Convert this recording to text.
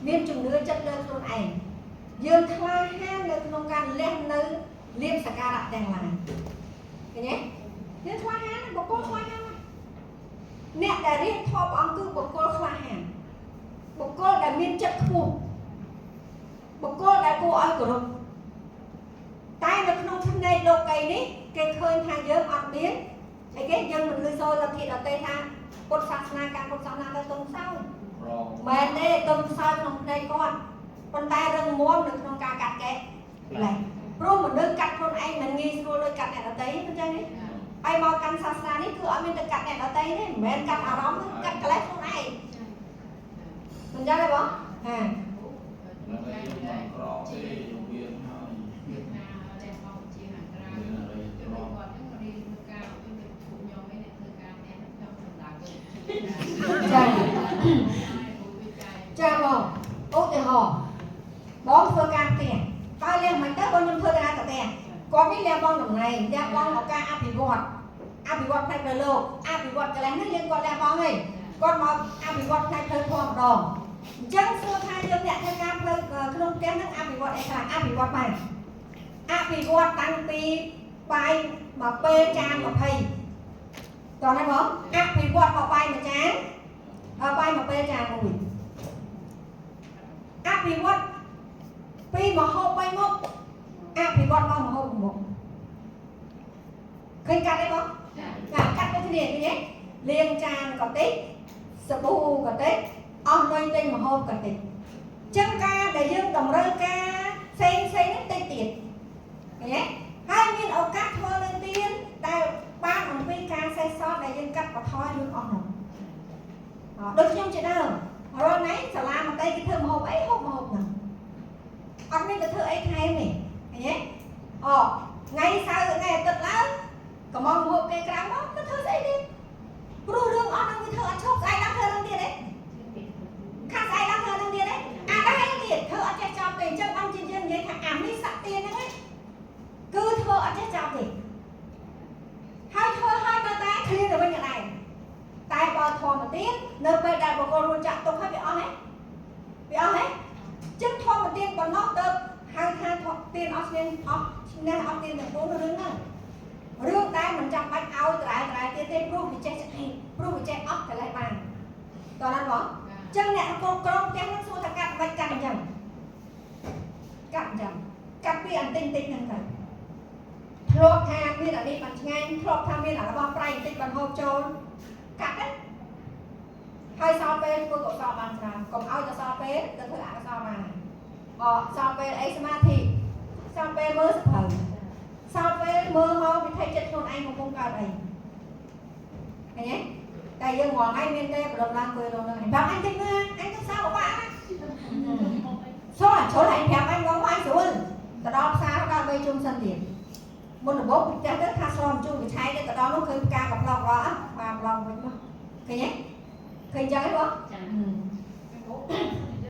មានជំនឿចិត្តលើខ្លួនឯងយើងក្លាហាននៅក្នុងការលះនៅលៀបសក្ការៈទាំងឡាយឃើញទេយើងក្លាហានបុគ្គលក្លាហានណាស់អ្នកដែលរៀនធម៌ព្រះអង្គគឺបុគ្គលក្លាហានបុគ្គលដែលមានចិត្តខ្ពស់បុគ្គលដែលគួរឲ្យគោរពតែនៅក្នុងភ្នែកលោកីនេះគេឃើញថាយើងអត់មានអីគេយើងមិនលឺសូរលទ្ធិដទៃថាពុទ្ធសាសនាការពុទ្ធសាសនាទៅទុំសោយ រង មែនទេទុំសោយក្នុងភ្នែកគាត់ប៉ុន្តែរឹងមាំនៅក្នុងការកាត់កេលេសព្រោះមនុស្សកាត់ខ្លួនឯងមិនងាយស្រួលដូចកាត់អ្នកដទៃមិនចឹងទេហើយមកកាន់សាសនានេះគឺអត់មានទៅកាត់អ្នកដទៃទេមិនមែនកាត់អារម្មណ៍ទេកាត់កិលេសខ្លួនឯងមិនចឹងទេបងហា ហ្នឹងហើយយើងមិនក្រទេយើងមានហើយ វាថាចេះមកជាខាងក្រៅ មានអី គឺ ក្រ គាត់ហ្នឹងរៀនធ្វើការទៅពួកខ្ញុំឯងអ្នកធ្វើការផ្ទះហ្នឹងខ្ញុំសម្ដៅទៅ ចា វិច័យ ចាបងឧទាហរណ៍បងធ្វើការផ្ទះតើលះមិនទៅបងខ្ញុំធ្វើការទៅផ្ទះគាត់នេះលះបងតំណែងលះបងឱកាសអភិវឌ្ឍអភិវឌ្ឍផ្នែកផ្លូវលោកអភិវឌ្ឍកន្លែងនេះយើងគាត់លះបងហើយគាត់មកអភិវឌ្ឍផ្នែកផ្លូវធម៌ម្ដងអញ្ចឹងសួរថាយើងអ្នកធ្វើការផ្លូវក្នុងផ្ទះហ្នឹងអភិវឌ្ឍអីខ្លះអភិវឌ្ឍបានអភិវឌ្ឍតាំងពីបាយមកពេលចាន20តោះណាបងអភិវឌ្ឍមកបាយមួយចានអើបាយមកពេលចានមួយ អភិវឌ្ឍពីមហូប3មុខអភិវឌ្ឍមកម្ហូប1មុខឃើញកាត់ទេបង ចា ចាកាត់ដូចគ្នាឃើញទេលាងចានក៏តិចសាប៊ូក៏តិចអស់លុយទិញម្ហូបក៏តិចចឹងការដែលយើងតម្រូវការផ្សេងផ្សេងហ្នឹងតិចទៀតឃើញទេហើយមានឱកាសធ្វើនៅទៀនដែលបានអំពីការសេះសល់ដែលយើងកាត់បន្ថយរឿងអស់ហ្នឹងអដូចខ្ញុំជាដើមរាល់ថ្ងៃសាលាមន្ត្រីគេធ្វើម្ហូបអីហូបម្ហូបហ្នឹងអត់មានទៅធ្វើអីថែមទេឃើញទេអូថ្ងៃសៅរ៍ថ្ងៃអាទិត្យឡើងកំងម្ហូបគេក្រៅមកទៅធ្វើស្អីទៀតព្រោះរឿងអស់ហ្នឹងវាធ្វើអត់ឈប់ស្អែកឡើងធ្វើហ្នឹងទៀតទេខាត់ស្អែកឡើងធ្វើហ្នឹងទៀតទេអាដែរទៀតធ្វើអត់ចេះចប់ទេអញ្ចឹងបានជាយើងនិយាយថាអាមិសទានហ្នឹងឯងគឺធ្វើអត់ចេះចប់ទេហើយធ្វើឲ្យនៅតែឃ្លានទៅវិញក៏ដែរតែបើធម្មទាននៅពេលដែលបុគ្គលរួចចាក់ទុកហើយវាអស់ហ៎វាអស់ហ៎ចឹងធម្មទានប៉ុណ្ណោះទៅហៅថាធម្មទានអស់ឈ្នះអស់ឈ្នះអស់ទានទាំងពួងរឿងហ្នឹងរឿងដែលមិនចាំបាច់ឲ្យត្រែត្រែទៀតទេព្រោះវាចេះឆ្អែតព្រោះវាចេះអស់កលេសបានតោះណាបងចឹងអ្នកគ្រប់គ្រងផ្ទះហ្នឹងសួរថាកាត់មិនកាត់អញ្ចឹងកាត់អញ្ចឹងកាត់ពីអន្តិចតិចហ្នឹងទៅធ្លាប់ថាមានអានេះបានឆ្ងាញ់ធ្លាប់ថាមានអារបស់ប្រៃបន្តិចបានហូបចូលកាត់ទៅហើយសល់ពេលធ្វើកុសលបានច្រើនកុំឲ្យតែសល់ពេលទៅធ្វើអកុសលបានអសល់ពេលអីសមាធិសល់ពេលមើលសភៅសល់ពេលមើលមកវិថីចិត្តខ្លួនឯងកំពុងកើតអីឃើញទេតែយើងរាល់ថ្ងៃមានទេប្រឡំឡើងអង្គុយរងហ្នឹងប្រាប់អញតិចមើលអញទៅសោកបាក់ណាសូអាជ្រុលអញប្រាប់អញងមកអញស្រួលទៅដល់ផ្សារដល់3ជុំសិនទៀតមុនដំបូងពីផ្ទះទៅថាស្រមជុំកឆែកទៅដល់នោះឃើញផ្កាកំប្លុកអស់ផ្កាប្លង់វិញមកឃើញទេឃើញចឹងទេបង ចា